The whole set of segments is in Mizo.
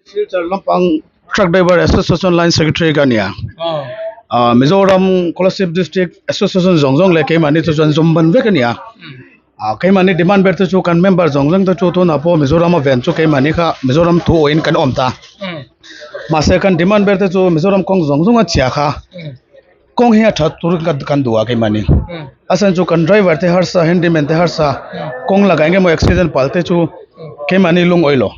Silchar lampang Truck Driver Association Line Secretary ka nia. Ah Mizoram Kolasib District Association zawng zawng leh keimahni chu chuan zawm ban vek a nia. Ah keimahni demand ber te chu kan member zawng zawng te chu tunah pawh Mizoram a ven chu keimahni kha Mizoram thu awhin kan awm ta. Mahse kan demand ber te chu Mizoram kawng zawng zawng a chhia kha kawng hi a that tur kan kan duh a keimahni. A chhan chu kan driver te harsa handyman te harsa kawng lakah eng emaw accident palh te chu keimahni lungawi lo.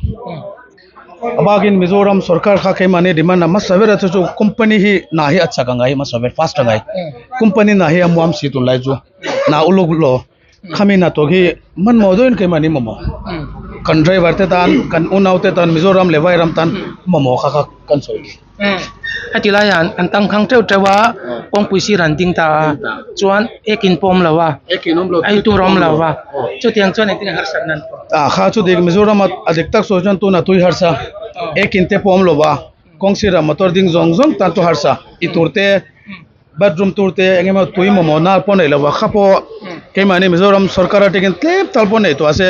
A bakin Mizoram sorkar kha keimahni demand a hmasa ber a chu chu company hi hna hi a chak a ngai hmasa ber fast a ngai company hna hi a muam si tunlai chu hna uluk lo khami hna tawh hi hmanhmawh deuhin keimahni mamawh kan driver te tan kan unau te tan Mizoram leh Vairam tan mamawh kha kha kan sawi ni. Heti laiah an tangkhang teuh teuh a kawngpui sir an ding ta a chuan ekin pawh a awm lo a eitur a awm lo a chutiang chuan engtin nge harsatna an tawh. A kha chu dik Mizoram a dik tak sawi chuan tunah tui harsa ekin te pawh a awm lo a kawng sirah motor ding zawng zawng tan chu harsa i tur te bathroom tur te eng emaw tui mamawh na pawh nei lo a kha pawh keimahni Mizoram sorkar atangin tlem tal pawh nei tawh se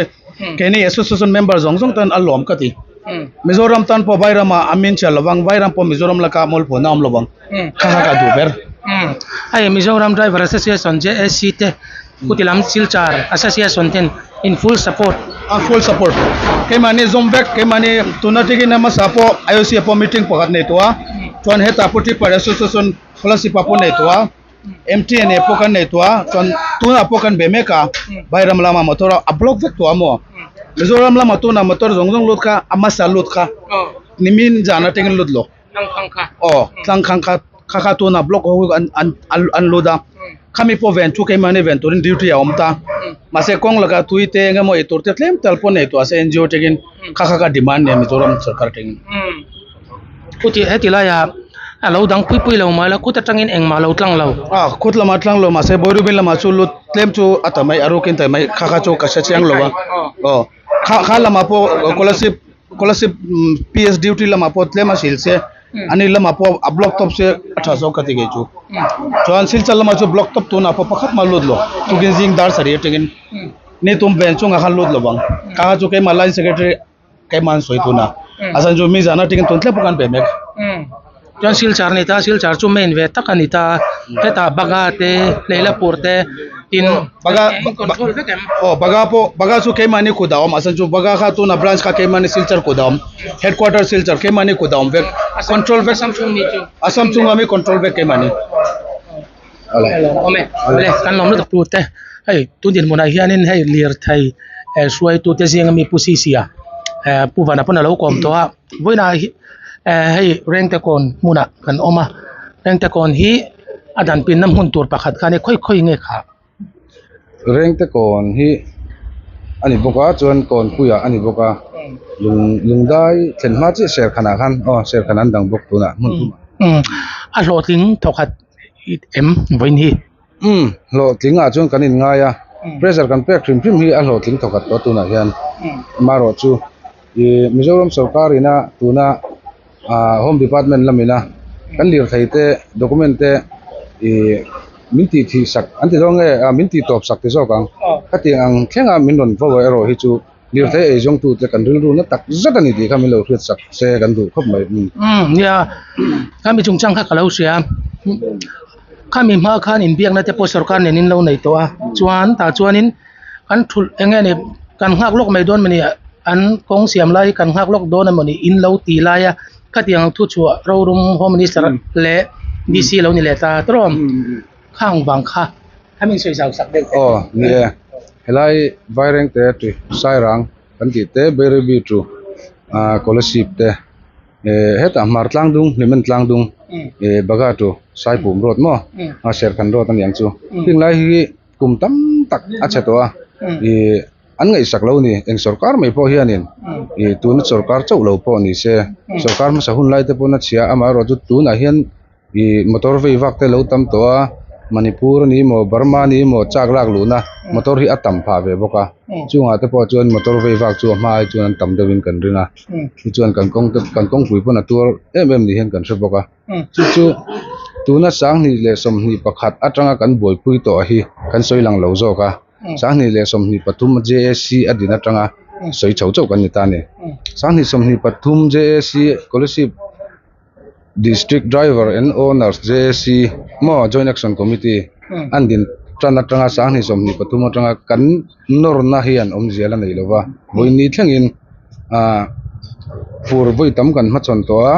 keini association member zawng zawng tan a lawm ka ti. Mizoram tan pawh Vairama a min chiah lovang, Vairam pawh Mizoram laka mawlpawhna a awm lovang. Kha kha ka duh ber. Hei Mizoram Driver Association JAC te kuti lam Silchar Association ten in full support. A full support. Keimahni zawm vek, keimahni tuna tangin a hmasa pawh IOC ah pawh meeting pakhat nei tawh a, chuan hetah pawh Tripper Association scholarship ah pawh nei tawh a, MTNA pawh kan nei tawh a chuan tunah pawh kan be mek a Vairam lama motor a block vek tawh a maw Mizoram lama tunah motor zawng zawng lut kha a hmasa lut kha nimin zan atangin lut lo aw tlangkhang kha kha kha tunah block ho an an an lut a khami pawh ven chu keimahni ven turin duty a awm ta mahse kawng lakah tui te eng emaw eitur te tlem tal pawh nei tawh se NGO tangin kha kha ka demand nia Mizoram sorkar atangin. Heti laiah a lo dang pui pui lo mai la kut atangin engmah lo tlang lo. A kut lamah tlang lo mahse Boirubin lamah chu lut tlem chu a ta mai a rukin ta mai kha kha chu ka hre chiang lo a aw kha kha lamah pawh scholarship scholarship PS duty lamah pawh tlem a sil se ani lamah pawh a block tawp se a tha zawk ka ti ngei chu chuan Silchar lamah chu block tawp tunah pawh pakhat mah lut lo tukin zing dar sarih atangin ni tum ven chungah khan lut lo ang kha kha chu keimah line secretary Keimah an sawi tuna a chhan chu mi zan atangin tun tlem pawh kan pe mek. Chuan Silchar a ni ta, Silchar chu main ve tak a ni ta, hetah Baga te Leilapur te tin Baga control vek em? Aw Baga pawh Baga chu keimahni kut a awm a chhan chu Baga kha tuna branch kha keimahni Silchar kut a awm headquarter Silchar keimahni kut a awm vek control vek Assam chhung mi chu Assam chhunga mi control vek keimahni. Awle awm e awle kan lawm lutuk tur te hei tun dinhmunah hianin hei lirthei eh hruaitute zinga mi Pu Sisia eh Pu Vana pawn a lo kawm tawh a vawiinah hi eh hei Rengtekawn hmunah kan awm a Rengtekawn hi a dan pinna hmun tur pakhat kha a ni khawi khawi nge kha. Rengtekawn hi a ni bawk a chuan Kawnpuiah a ni bawk a lung lungdai thlen hma chiah Serkhanah khan aw Serkhan an dang bawk tunah hmun thumah. A hlawhtling thawkhat em vawiin hi. Umm hlawhtling ah chuan kan inngai a pressure kan pek hrim hrim hi a hlawhtling thawkhat tawh tunah hian amaherawh chu ih Mizoram sorkar ina tuna ah home department lamina kan lirthei te document te ih min tih thih sak an ti dawn nge ah min tih tawp sak ti zawk ang khatiang ang thlenga min rawn vo erawh hi chu Lirthei ei zawngtute kan rilru na tak zet a ni tih kha min lo hriat sak se kan duh khawp mai. Umm nia, khami chungchang kha ka lo hria. Khami hma khan inbiakna te pawh sorkar nen in lo nei tawh a, chuan tah chuanin kan thulh eng nge ni kan nghak lawk mai dawn mawni an kawng siam lai hi kan nghak lawk dawn emawni in lo ti lai a, khatiang thu chhuah rorum home minister leh DC lo ni leh ta tawm khang vang kha. Hemi sawi zau sak deuh teh. Aw ni e, helai Vairengte tu Sairang kan tih te Bairabi tu ah Kolasib te eh hetah Hmar Tlangdung Hlimen Tlangdung eh Baga tu Saipum road maw a Serkhan road a niang chu heng lai hi kum tam tak a chhe tawh a ih an ngaihsak lo ni eng sorkar mai pawh hianin ih tuna sorkar chauh lo pawh ni se sorkar hmasa hun lai te pawn a chhia amaherawhchu chu tunah hian. Ih motor vei vak te lo tam tawh a Manipur a ni maw Burma a ni maw chak lak luhna motor hi a tam phah ve bawk a chungah te pawh chuan motor vei vak chu a hma ai chuan an tam deuhin kan ring a tichuan kan kawng te kan kawngpui pawn a tuar em em ni hian kan hre bawk a chu chu tuna sanghnih leh 21 atanga kan buaipui tawh hi kan sawi lang lo zawk a 2023 JAC a din atanga. sawi chho chauh kan ni ta a ni. 2023 JAC Kolasib District Driver and Owners JAC maw Joint Action Committee an din tan atanga 2023 atanga kan nawrna hian awmzia la nei lova vawiin thlengin ah fur vawi tam kan hmachhawn tawh a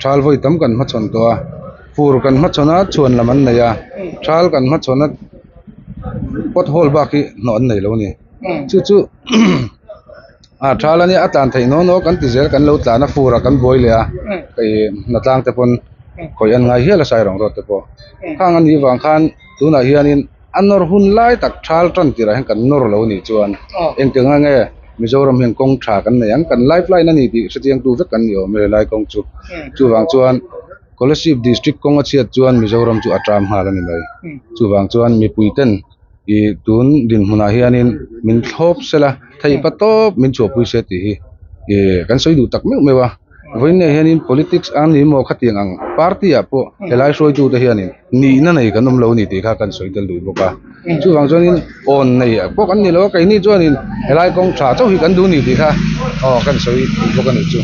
thal vawi tam kan hmachhawn tawh a fur kan hmachhawn a chhuan lam an nei a thal kan hmachhawn a pot hole bak hi hnawh an nei lo a ni chu chu a thal ania a tlan theih naw naw kan ti zel kan lo tlan a fur ah kan buai leh a ih hnatlang te pawn khawih an ngai hial a sairang road te pawh khang a nih vang khan tunah hianin a nawr hun lai tak thal tan tirah hian kan nawr lo nih chuan engti anga nge Mizoram hian kawng tha kan nei ang kan lifeline a ni tih hrechiangtu vek kan ni awm e helai kawng chu chuvang chuan Kolasib district kawng a chhiat chuan Mizoram chu a tram nghal a ni mai chuvang chuan mipui ten ih tun dinhmunah hianin min thlawp sela theihpa tawp min chhuahpui se tih hi ih kan sawi duh tak meuh meuh a vawiin nei hianin politics a ni maw khatiang ang party ah pawh helai hruaitute hianin nihna nei kan awm lo a ni tih kha kan sawi tel duh bawk a chuvang chuanin awn nei pawh kan ni lo a keini chuanin helai kawng tha chauh hi kan duh a ni tih kha aw kan sawi duh bawk a nih chu.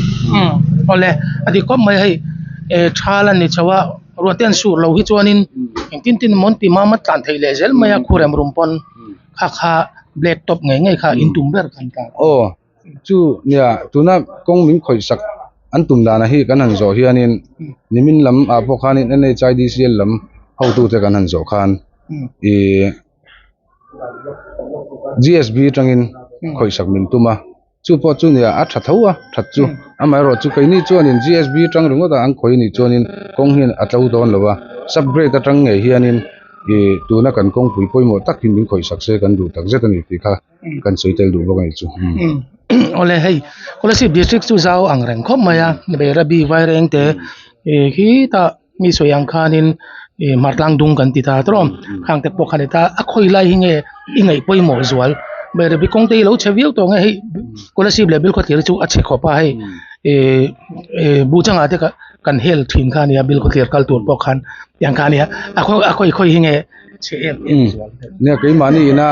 Awle a dik khawp mai hei thal a ni chho a ruah te an sur lo hi chuanin engtin tin emaw an ti mam a tlan theih leh zel mai a khurem rum pawn kha kha black top ngei ngei kha in tum ber kan ta. Aw Chu nia tuna kawng min khawih sak an tum danah hi kan han zawh hianin nimin lam ah pawh khanin NHIDCL lam hotute kan han zawh khan ih GSB atangin khawih sak min tum a chu pawh chu nia a tha tho a that chu amaherawhchu chu keini chuanin GSB atang ringawt a an khawih anih chuanin kawng hian a tlo dawn lo a subgrade atang ngei hianin ih tuna kan kawngpui pawimawh tak hi min khawih sak se kan duh tak zet a ni tih kha. kan sawi tel duh bawk a nih chu. Awle hei Kolasib district chu zau ang reng khawp mai a Bairabi Vaireng te ih khi tah mi sawi ang khanin ih Hmartlang dung kan ti ta tawh khang te pawh kha ni ta a khawi lai hi nge i ngaih pawimawh zual Bairabi kawng te hi lo chhe viau tawh nge hei Kolasib leh Bilkhawthlir chu a chhe khawp a hei ih ih Buhchangah te kan hel thin kha a nia Bilkhawthlir kal tur pawh khan tiang kha a nia a khawi a khawi khawi hi nge. Nia keimahni ina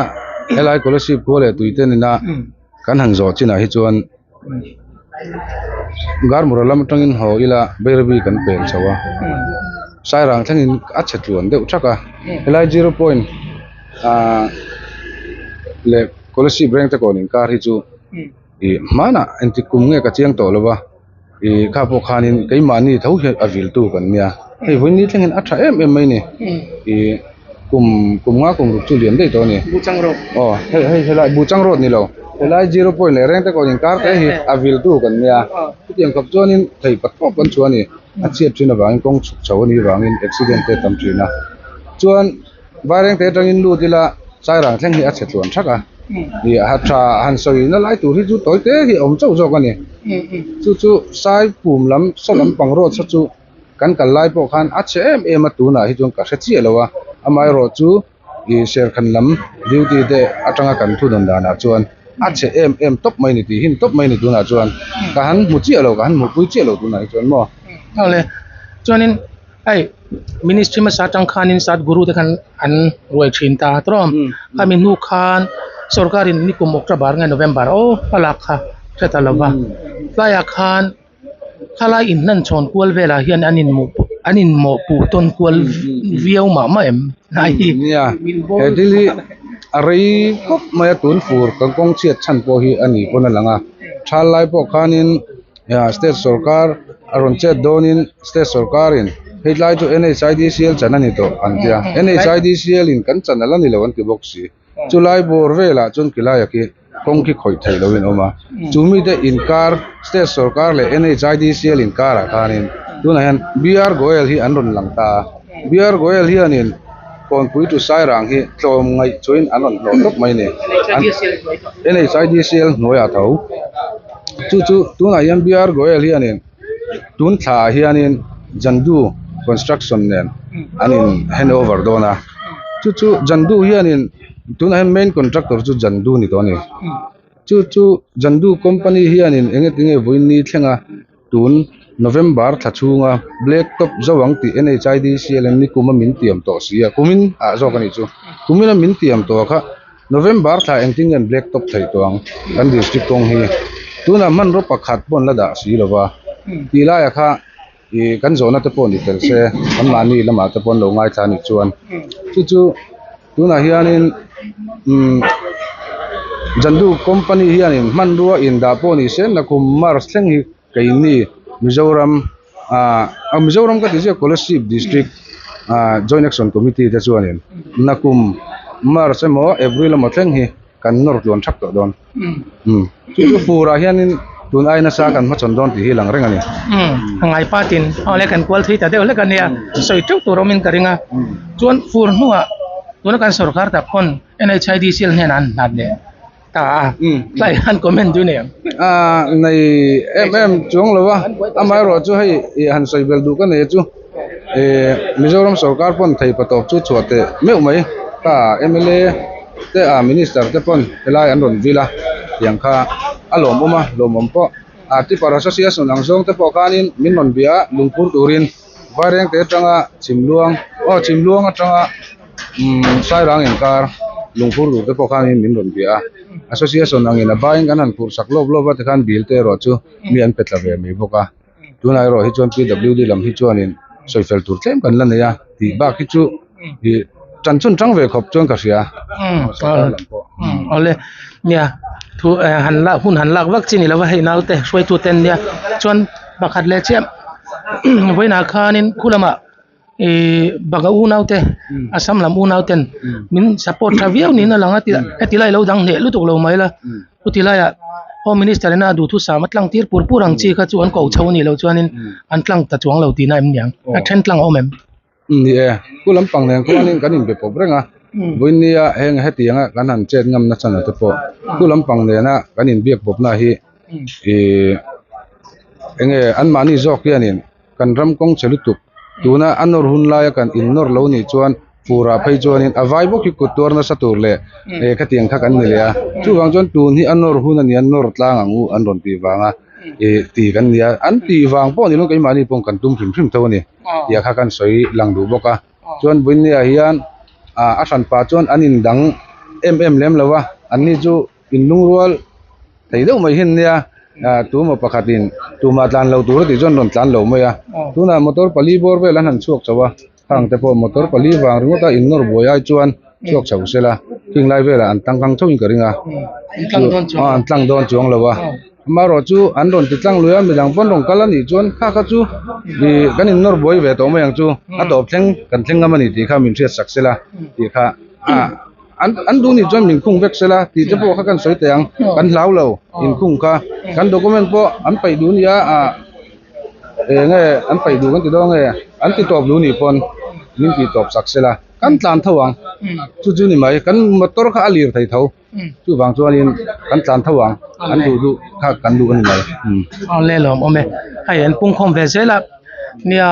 helai Kolasib khua leh tuite nena kan han zawh chinah hi chuan Garmura lam atangin haw ila Bairabi kan pel chho a Sairang thlengin a chhe tluan deuh thak a helai zero point ah leh Kolasib reng te kawn inkar hi chu ih hmanah engtik kum nge ka chiang tawh lo va. Ih kha pawh khanin keimahni tho hian a viltu kan nia hei vawiin thlengin a tha em em mai a ni ih kum kum nga kum ruk chu lian daih tawh a ni aw hei hei helai buhchang road ni lo helai zero point leh reng te kawn inkar te hi a viltu kan nia chutiang khawp chuanin thei pat pawp kan chhuah a ni a chhiat thin avangin kawng chhuk chho a nih vangin accident te a tam thin a chuan. Vairengte atangin lut ila Sairang thleng hi a chhe tluan thak a, ih a tha han sawi na lai tur hi chu tawi te hi a awm chauh zawk a ni. Chu chu Sai pum lam saw lam pang road saw chu kan kal lai pawh khan a chhe em em a tunah hi chuan ka hre chiah lo a, amaherawh chu ih Serkhan lam duty te atanga kan thu dawn danah chuan a chhe em em tawp mai a ni tih hin tawp mai a ni tunah chuan ka han hmu chiah lo ka han hmuhpui chiah lo tunah hi chuan maw. Awle chuanin. Hei ministry hmasa atang khanin Sadhguru te khan an ruai thin ta tawh a khami hnu khan sorkar in nikum October nge November aw a lak kha hre ta lova tlaiah khan khalai in hlan chhawn kual velah hian an in an in mawhpuh tawn kual viau mah mah em hnai hi. Nia he thil hi a rei khawp mai a tun fur kan kawng chhiat chhan pawh hi a ni pawn a lang a thal lai pawh khanin. State sorkar a rawn chet dawnin state sorkarin hei tlai chu NHIDCL chan a ni tawh an tia NHIDCL in kan chan ala ni lo an ti bawk si chulai bawr velah chuan kilaiah khi kawng khi khawih theih loin a awm a chu mite inkar state sorkar leh NHIDCL inkarah khanin tunah hian BR Goel hi an rawn lang ta a BR Goel hianin Kawnpui tu Sairang hi tlawm ngaih chuin an rawn hlawh tawp mai a ni. NHIDCL hnuaiah tho. Chu chu tunah hian BR Goel hianin tun thlaah hianin Jandu construction nen an in hand over dawn a. Chu chu Jandu hianin tunah hian main contractor chu Jandu ni tawh a ni. Chu chu Jandu company hianin eng nge tinge vawiin ni thlenga Tun November thla chhunga Black Top zo ang tih NHIDCL in nikuma min tiam tawh si a, kumin ah zawk a nih chu. Kumina min tiam tawh kha November thla engtin nge an black top theih tawh ang kan district kawng hi tunah hmanraw pakhat pawh an la dah si lo va tih laiah kha ih kan zawhna te pawh ni tel se an mahni lamah te pawh an lo ngaithla a nih chuan chu chu tunah hianin umm Jandu company hianin hmanrua indah pawh ni se nakum March thleng hi keini Mizoram ah Mizoram ka ti ziak Kolasib district ah joint action committee te chuanin nakum March emaw April emaw thleng hi kan nawr tluan thak tawh dawn umm chu chu fur ah hianin tun ai nasa kan hmachhawn dawn tih hi lang reng a ni. Umm a ngai patin awle kan kual thui ta deuh hlek a nia sawi teuh tur awmin ka ring a chuan fur hnuah tuna kan sorkar tak pawn NHIDCL hnenah an hlat leh. Ta a tlai han comment du nei ang. A nei em em chuang lo a, amaherawh chu hei ih han sawi bel duh ka nei chu ih Mizoram sorkar pawn thei patawp chu chhuah teh meuh mai ka mla te a minister te pawn helai an rawn vil a tiang kha a lawmawm a lawmawm pawh a tipper association ang zawng te pawh khanin min rawn bia a lungphur turin Vairengte atanga Chhimluang aw Chhimluang atanga umm Sairang inkar lungphur tur te pawh khanin min rawn bia a association angin a baiin kan han phurh sak lawp lawp a tikhan bill te erawh chu mi an pe tla ve mai bawk a tunah erawh hi chuan P W D lam hi chuanin sawi fel tur tlem kan la nei a tih bak hi chu ih tan chun tang ve khawp chuan ka hria sorkar lam pawh. Awle nia thu han lak hun han lak vak chi ni lova hei naute hruaitu ten nia chuan pakhat leh chiah vawiinah khanin khu lamah ihh banga unau te Assam lam unau ten min support tha viau niin a lang a heti lai lo dang hneh lutuk lo mai la chuti laiah home minister ina a duhthusam a tlang tir pur pur ang chi kha chu an ko chho a nih loh chuanin an tlang ta chuang lo tihna em niang a then tlang a awm em. Ni e, khu lampang nen khuanin kan inbe pawp reng a, vawinia heng hetianga kan han chet ngamna chhan te pawh khu lampang nena kan inbiak pawpna hi ih enge anmahni zawk hianin kan ram kawng che lutuk tuna a nawr hun laia kan innawr lo nih chuan furah phei chuanin a vai bawk hi kut tuar nasa tur leh eh khatiang kha kan ni leh a, chuvang chuan tun hi a nawr hun a nia nawr tlang ang u an rawn tih vanga ih ti kan nia an tih vang pawh ni lo keimahni pawh kan tum hrim hrim tho a ni. Tih kha kan sawi lang duh bawk a chuan Buinia hian ah a hran pah chuan an indang em em lem lo a anni chu inlungrual thei deuh mai hi an nia ah tumaw pakhatin tumah tlan lo tur a tih chuan rawn tlan lo mai a tunah motor pali bawr vel an han chhuak chho a khang te pawh motor pali vang ringawt a innawr buai ai chuan chhuak chho sela khing lai velah an tangkang theuhin ka ring a an tlang dawn chuang lo a amaherawh chu an rawn ti tlang lui a midang pawn rawn kal a nih chuan kha kha chu ih kan innawr buai ve tawh mai ang chu a tawp thleng kan thleng ngam a ni tih kha min hriat sak sela tih kha ah an an duh nih chuan min khung vek sela tih te pawh kha kan sawi teh ang kan hlau lo inkhung kha kan document pawh an paih duh a nia ah. Eng nge an paih duh kan ti dawn nge an ti tawp duh nih pawn min tih tawp sak sela kan tlan tho ang chu chu ni mai kan motor kha a lir thei tho chuvang chuanin kan tlan tho ang an duh duh kha kan duh a ni mai. Awle lawm awm e hei an pungkhawm ve zel a nia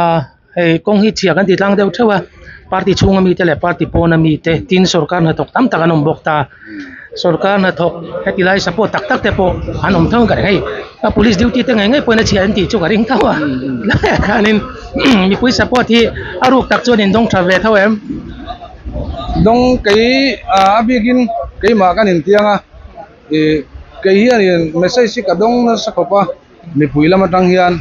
hei kawng hi chhia kan ti tlang deuh theuh a party chhunga mite leh party pawna mite tin sorkar hnathawk tam tak an awm bawk ta. Sorkar hnathawk heti lai support tak tak te pawh an awm tho ka ring hei a police duty te ngei ngei pawhin a chhiah an tih chu ka ring tho a tlaiah khanin mipui support hi a ruk tak chuan in dawng tha ve tho em. Dawng kei a bikin keimah kan intiang a ih kei hianin message hi ka dawng nasa khawp a. Mipui lam atang hian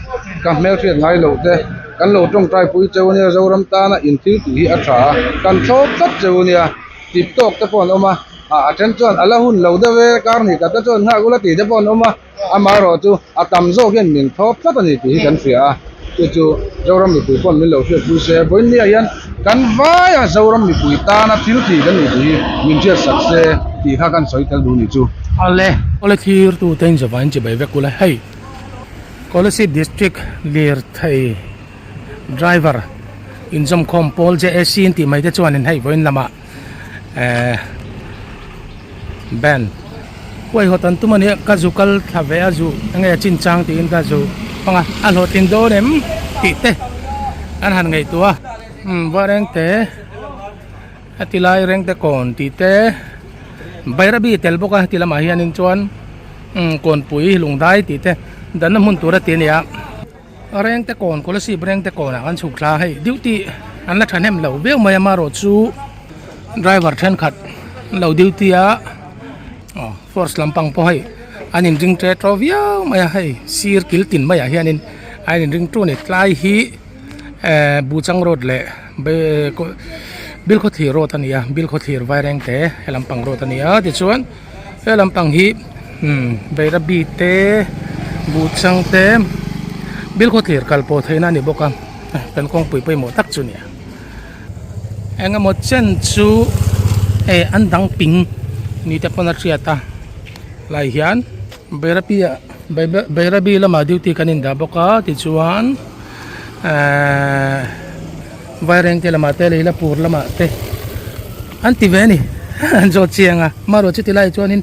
ka hmelhriat ngai loh te kan lo tawngtai pui cheu ania Zoram tana inthil tih hi a tha a, kan thlawp tlat cheu ania tip tawk te pawh an awm a, ah a then chuan a la hun lo deuh e kar hnih khat te chuan nghak ula tih te pawh an awm a, amaherawh chu a tam zawk hian min thlawp tlat a ni tih hi kan hria a, chu chu Zoram mipui pawn min lo hriat pui se vawinia hian kan vai a Zoram mipui tana thil tih kan nih tih hi min hriat sak se tih kha kan sawi tel duh ni chu. Awle. Awle thlir tu te in zawvain chibai vek ula hei Kolasib District lirthei driver inzawmkhawm pawl JAC an tih mai te chuanin hei vawiin lamah eh band huaihawt an tum a nia ka zu kal thla ve a zu enge a chinchang tiin ka zu hmang a a hlawhtlin dawn em tih te an han ngaihtuah a umm Vairengte a ti lai rengte kawn tih te Bairabi tel bawk a heti lamah hianin chuan umm kawnpui lungdai tih te danna hmun tur a ti a ni a rengte kawn Kolasib rengte kawnah kan chhuk thla a hei duty an la thahnem lo viau mai a marawh chu driver thenkhat. An lo duty a aw force lampang pawh hei an in ring ṭe ṭaw viau mai a hei sir kil tin maiah hianin a in ring ṭu a ni tlai hi ehh Buhchang road leh Bilkhawthlir road a ni a Bilkhawthlir Vairengte he lampang road a ni a tichuan he lampang hi umm Bairabi te Buhchang te Bilkhawthlir kal pawh theihna a ni bawk a kan kawngpui pawimawh tak chu a ni a. Engemaw chen chu hei an dang ping ni te pawn a hriat a lai hian Bairabi ah Bairabi lamah duty kan indah bawk a tichuan ehh Vairengte lamah te Leilapur lamah te an ti ve a ni an zawt chiang a amaherawhchu chuti lai chuanin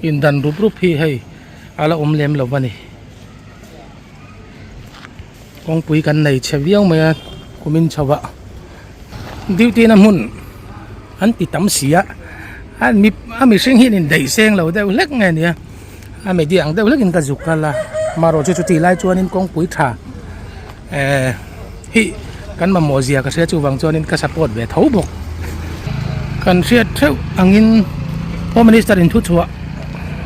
indan rup rup hi hei a la awm lem lo a ni. Kawngpui kan nei chhe viau mai a kumin chho ah duty na hmun an ti tam si a a mi a mihring hian in daih seng lo deuh hlek nge nia a media ang deuh hlek in ka zuk kal a amaherawh chu chutih lai chuanin kawngpui tha eh hi kan mamawh zia ka hria chuvang chuanin ka support ve tho bawk kan hriat theuh angin home minister in thuchhuah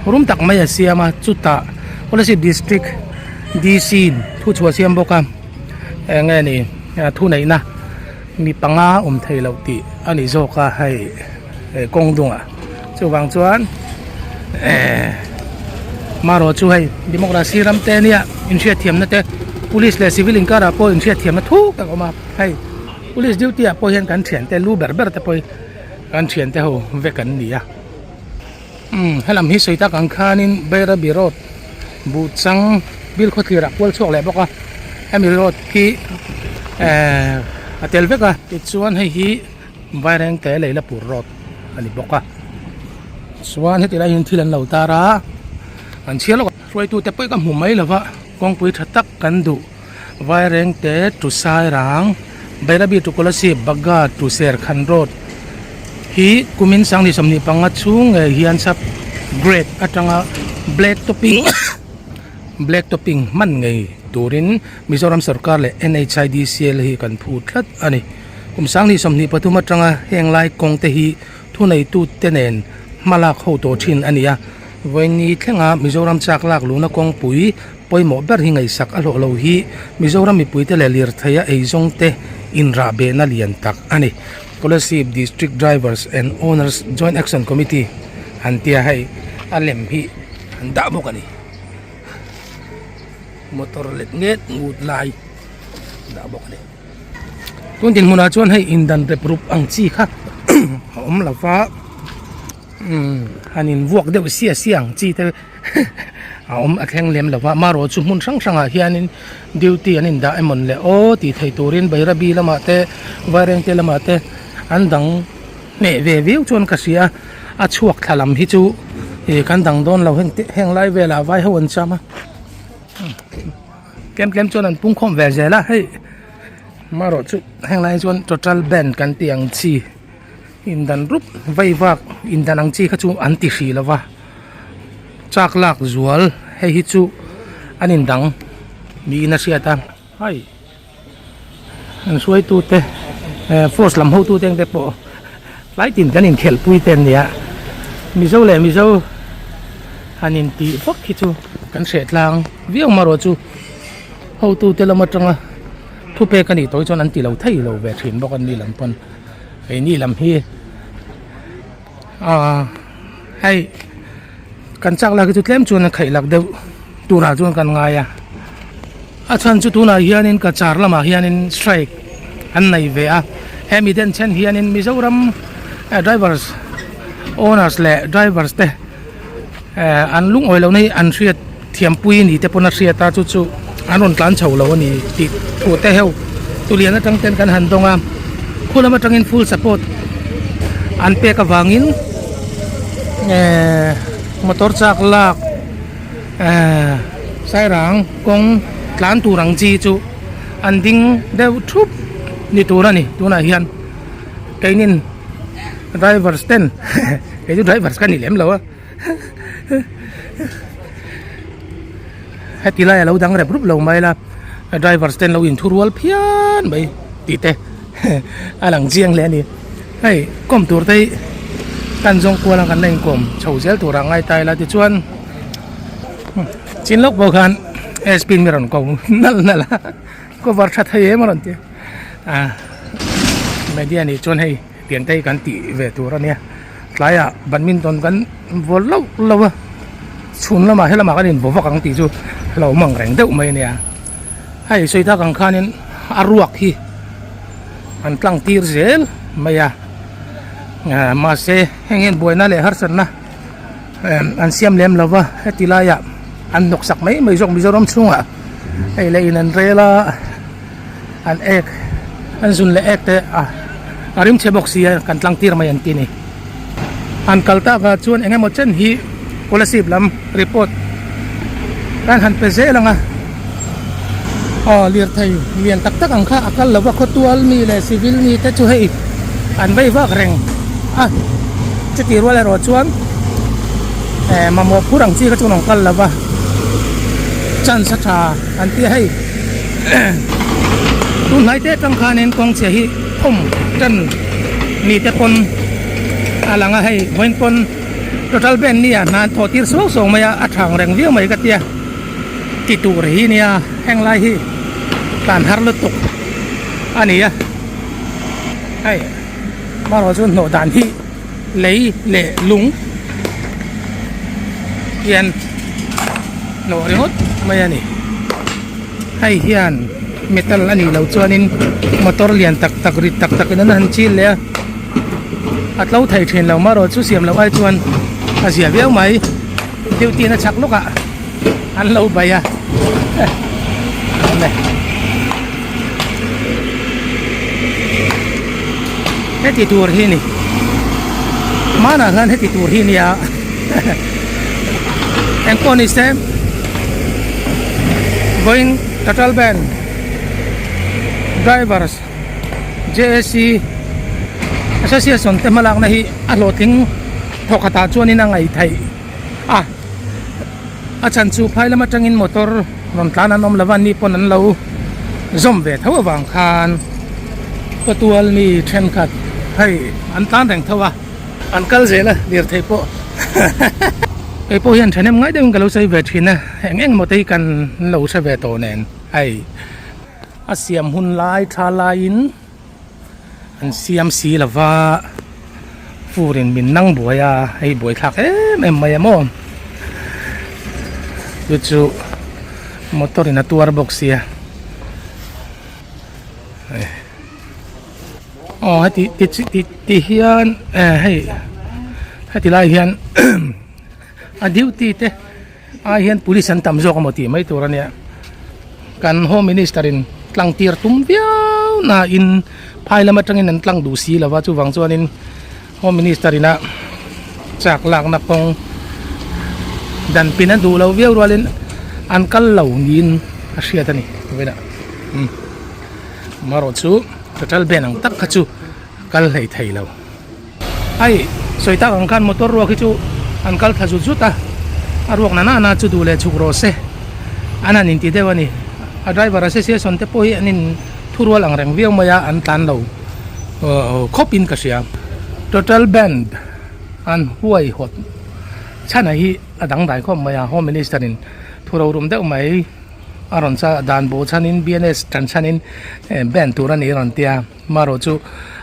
rum tak mai a siam a chutah Kolasib district. DC in thu chhuah siam bawk a eng nge ni thu neihna mi panga awm thei loh tih a ni zawk a hei kawng dungah chuvang chuan ehh marawh chu hei democracy ram te nia inhriatthiamna te police leh civil inkarah pawh inhriatthiamna thuk tak a awm a hei police duty ah pawh hian kan thiante lu ber ber te pawh hi kan thiante ho vek an ni a. Umm helam hi sawi tak ang khanin Bairabi road Buhchang bil khawthlir ah kual chhuak leh bawk a hemi road hi ehh a tel vek a tichuan hei hi Vairengte Leilapur road a ni bawk a chuan heti lai hian thil an lo tar a an chhiar lawk a hruaitute pawh ka hmu mai lova kawngpui tha tak kan duh Vairengte to Sairang Bairabi to Kolasib Bagha to Serkhan road hi kumin 2025 chhung ngei hian sub grade atanga black topping black topping hman ngei turin Mizoram sorkar leh NHIDCL hi kan phu tlat a ni. Kum 2023 atanga heng lai kawng te hi thuneitute nen hmalak ho tawh thin a ni a, vawiin thlenga Mizoram chak lak luhna kawngpui Pawimawh ber hi ngaihsak a hlawh lo hi Mizoram mipuite leh lirtheia eizawngte inrahbehna lian tak a ni. Kolasib District Drivers and Owners Joint Action Committee an tia hei a lem hi an dah bawk a ni. Motor let nget ngut lai an dah bawk a ni. Tun dinhmunah chuan hei indan rep rup ang chi kha a awm lo va. Umm han in vuak deuh sia sia ang chi te a awm a thleng lem lova marawh chu hmun hrang hrangah hianin duty an indah emawn le aw tih theih turin Bairabi lamah te Vairengte lamah te an dang hneh ve viau chuan ka hria a chhuak thla lam hi chu ih kan dang dawn lo heng te heng lai velah vai ho an cham a tlem tlem chuan an pungkhawm ve zel a hei marawh chu heng lai chuan total band kan tih ang chi. Indan rup vei vak indan ang chi kha chu an ti hrih lova chak lak zual hei hi chu an indang niin a hriat a hei an hruaitu te eh force lam hotu te ang te pawh tlai tin kan inkhelh pui te an nia mizo leh mizo han intih vak hi chu kan hreh tlang viau marawh chu hotu te lam atanga thupek a nih tawh hi chuan an ti lo thei lo ve thin bawk an ni lam pawn. Keini lam hi aaa hei kan chak lak hi chu tlem chuan a khaih lak deuh turah chuan kan ngai a a chhan chu tunah hianin cachar lamah hianin strike an nei ve a hemi den chhen hianin Mizoram drivers owners leh drivers te eh an lungawi lohna hi an hriat thiampui ni te pawn a hriat a chu chu an rawn tlan chho lo a ni tih thu te heu tulian atang ten kan han dawng a khu lam atangin full support an pek avangin eh motor chak lak eh sairang kawng tlan tur ang chi chu an ding deuh thup ni tur a ni tunah hian keinin drivers ten kei chu drivers ka ni lem lo a heti lai a lo dang rep rup lo mai la drivers ten lo inthu rual phian mai tih te a lang chiang hle a ni hei kawm tur te hi. Kan zawng kual ang kan la inkawm chho zel turah ngai ta ila tichuan chin lawk pawh khan SP in mi rawn ko nalh nalh a cover tha thei em a rawn ti a media nih chuan hei pian te hi kan tih ve tur a nia tlaiah badminton kan vawl loh loh a chhun lamah helamah kan invaw vak ang tih chu a lo awm ang reng deuh mai a nia hei sawi tak ang khanin a ruak hi an tlang tir zel mai a mahse heng hian buaina leh harsatna an siam lem lo va heti laiah an hnawksak mai mai zawk Mizoram chhungah hei leh in an rel a an ek an zun leh ek te a a rim chhe bawk si a kan tlang tir mai an ti a ni an kal tak ah chuan eng emaw chen hi Kolasib lam report kan han pe zel ang a aw lirthei lian tak tak ang kha a kal lo va khawtual mi leh civil mi te chu hei an vei vak reng a chutih rual erawh chuan eh mamawh phur ang chi kha chuan an kal lo va chance a tha an tia hei tunhnai te atang khanin kawng chhia hi thawm tan mi te pawn a lang a hei vawiin pawn total band nia hna an thawh tir suau suau mai a a thang reng viau mai ka tia ti tur hi nia heng lai hi tlan har lutuk a ni a hei marawh chu hnawh dan hi lei leh lung hian hnawh ringawt mai a ni hei hian metal a nih loh chuanin motor lian tak tak rit tak tak in an han chil leh a a tlo thei thin lo marawh chu siam loh ai chuan a zia viau mai duty na chak lawkah an lo bei a heti tur hi ni hmanah khan heti tur hi nia engpawh ni se vawiin total band drivers J_A_C association te hmalakna hi a hlawhtling thawkhat ah chuanin a ngaih theih a a chhan chu phai lam atangin motor rawn tlan an awm lo va ni pawn an lo zawm ve tho avang khan khawtual mi thenkhat hei an tlan reng tho a an kal zel a lirthei pawh kei pawh hian thahnem ngai deuhin ka lo sawi ve thin a eng eng maw te hi kan lo hre ve tawh nen hei a siam hun lai tha laiin. An siam si lova furin min nang buai a hei buai thlak em em mai a maw chu chu motor in a tuar bawk sia aw heti ti ti ti hian eh hei heti lai hian a duty te ai hian police an tam zawk amaw tih mai tur ania kan home minister in tlang tir tum viau na in phai lam atangin an tlang duh si lova chuvang chuanin home minister ina chak lakna kawng dan pin a duh lo viau rualin an kal lo niin a hriat a ni vawiinah umm amaherawh chu total ban ang tak kha chu kal hlei thei lo. Hei sawi tak ang khan motor ruak hi chu an kal thla zut zut a, a ruak na na chu duh leh chhuk rawh se an han inti deuh a ni. A driver association te pawh hi an in thurual ang reng viau mai a, an tlan lo khawp in ka hria. Total band an huaihawt chhan a hi a dangdai khawp mai a, Home Minister in thu rorum deuh mai a rawn cha dan bawh chhanin BNS tan chhanin band tur a ni a rawn tia. Marawh chu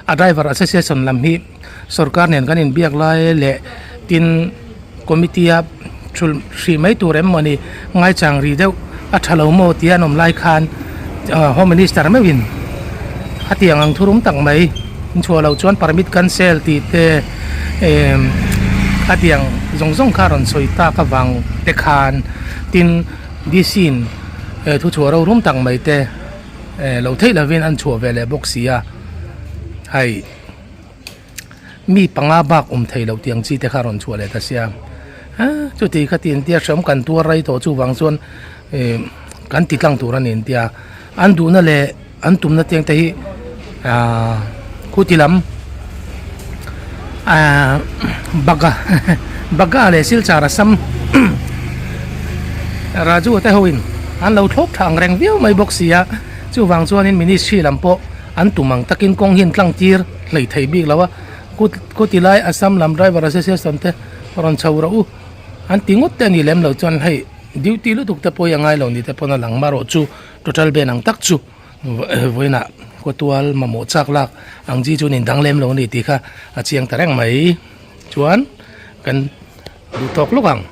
a driver association lam hi sorkar nen kan inbiak lai leh tin committee a thulh hrih mai tur em mawni ngaichang ri deuh a tha lo maw tia an awm lai khan home minister meuhin a tiang ang thurum tak mai in chhuah loh chuan permit cancel tih te emm a tiang zawng zawng kha a rawn sawi tak avang te khan tin D_C in thuchhuah rorum tak mai te. Eh lo theih lovin an chhuah ve leh bawk si a hei mi panga bak awm thei loh tiang chi te kha a rawn chhuah leh ta sia a chuti kha ti entia hreawm kan tuar rei tawh chuvang chuan eh kan ti tlang tur a ni entia an duhna leh an tumna tiang te hi ah khuti lam ah baga baga leh silchar a sam Raju te hoin an lo thlawp tha ang reng viau mai bawk si a chuvang chuanin ministry lam pawh an tum ang takin kawng hi an tlang tir hlei thei bik lo a. Khuti lai Assam lam driver association te rawn chho rawh u an ti ngawt te a ni lem lo chuan hei duty lutuk te pawh hi a ngai lo ni te pawn a lang marawh chu total ban ang tak chu vawiinah khawtual mamawh chak lak ang chi chu an indang lem lo a ni tih kha a chiang ta reng mai chuan kan duh tawk lawk ang.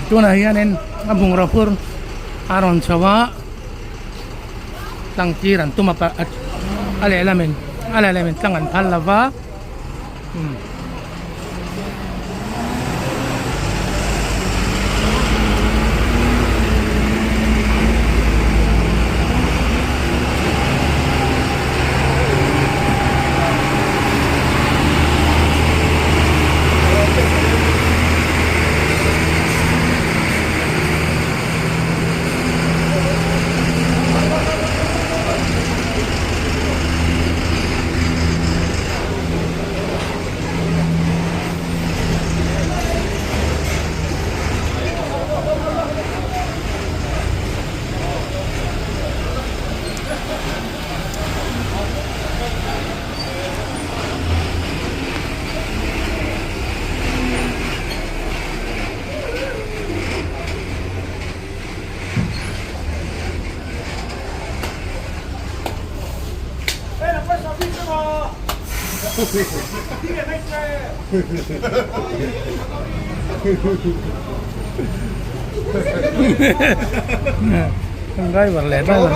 Tunah hianin a bungraw phur a rawn chho a tlang tir an tum a a lehlamin a lehlamin tlang an phal lo va. Driver leh driver.